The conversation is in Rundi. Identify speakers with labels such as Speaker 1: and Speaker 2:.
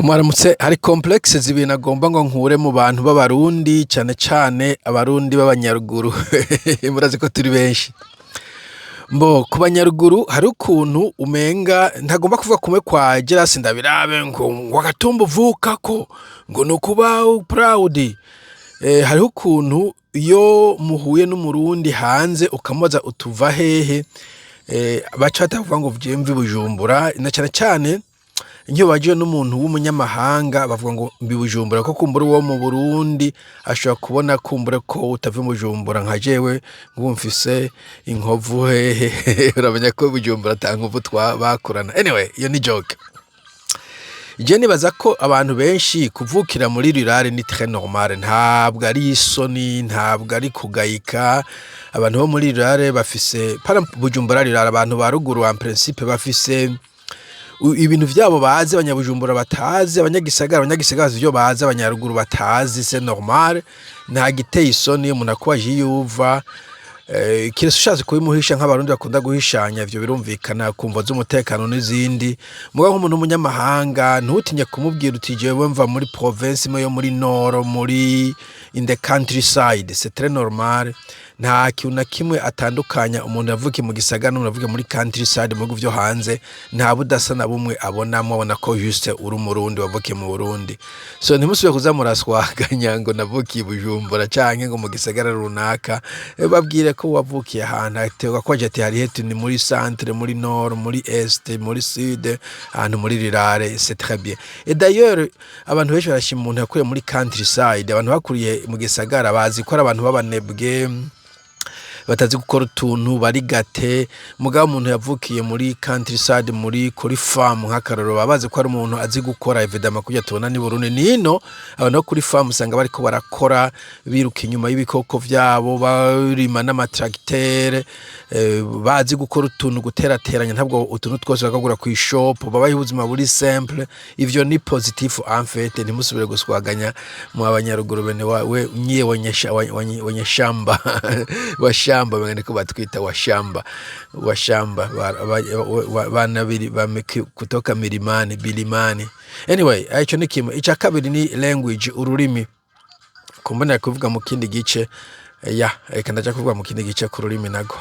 Speaker 1: Mwaramutse. Hari complexe zibiri nagomba ngo nkure mu bantu b'Abarundi, cane cane Abarundi b'Abanyaruguru. Murazi ko turi benshi. Mbo ku Banyaruguru hari ukuntu umenga ntagomba kuvuga kumwe kwa Gerasi Ndabirabe ngo agatumba uvukako ngo nukuba proud. Hariho ukuntu iyo muhuye n'Umurundi hanze ukamubaza utuva hehe, baca batavuga ngo jewe mva i Bujumbura, na cane cane nk'iyo bagiye n'umuntu w'umunyamahanga bavuga ngo mbi Bujumbura, ko kumbura uwo mu Burundi ashobora kubona kumbura ko utava i Bujumbura. Nka jewe nk'ubu mfise inkovu hehe, uramenya ko Bujumbura ata nkovu bakurana. Anyway, iyo ni joke. Je nibaza ko abantu benshi kuvukira muri rurale ni très normal, ntabwo ari isoni, ntabwo ari kugayika. Abantu bo muri rurale bafise para Bujumbura rurale, abantu ba ruguru en principe bafise ibintu vyabo bazi Abanyabujumbura batazi, abanyagisagara bazi ivyo bazi Abanyaruguru batazi. C'est normal, nta giteye isoni. Umuntu akubajije iyo uva, kiretse ushatse kubimuhisha, nk'Abarundi bakunda guhishanya, ivyo birumvikana ku mvo z'umutekano n'izindi. Mugabo nk'umuntu w'umunyamahanga ntutinye kumubwira uti jewe mva muri province imwe yo muri nord, muri in the countryside. C'est très normal, nta kintu na kimwe atandukanya umuntu yavukiye mu gisagara n'umuntu yavukiye muri countryside, mu bihugu vyo hanze. Nta budasa na bumwe abonamwo, abona ko juste uri Umurundi wavukiye mu Burundi. So ntimusubire kuza muraswaganya ngo navukiye i Bujumbura canke ngo mu gisagara runaka. Babwire ko wavukiye ahantu atewe ko ati harihe, ni muri centre, muri nord, muri est, muri sud, ahantu muri rurale. C'est très bien. Et d'ailleurs abantu benshi barashima umuntu yakuriye muri countryside. Abantu bakuriye mu gisagara bazi ko ari abantu b'abanebwe, batazi gukora utuntu, bari gate. Mugabo umuntu yavukiye muri countryside, muri kuri farm nk'akarorero, baba bazi ko ari umuntu azi gukora. Évidemment, kurya tubona ni Burundi nino, abantu bo kuri farm usanga bariko barakora, biruka inyuma y'ibikoko vyabo, barima n'amatracteur, bazi gukora utuntu, guterateranya, ntabwo utuntu twose bakagura kw'ishop, babayeho ubuzima buri simple. Ivyo ni positif en fait. Ntimusubire guswaganya mu Abanyaruguru bene we nyie wenye shamba, washamba, bene ko batwita washamba, washamba bana biri kutoka milimani, bilimani. Anyway, ico ni kimwe. Ica kabiri ni language, ururimi. Kumbonera kuvuga mu kindi gice, ya reka ndaja kuvuga mu kindi gice ku rurimi nago.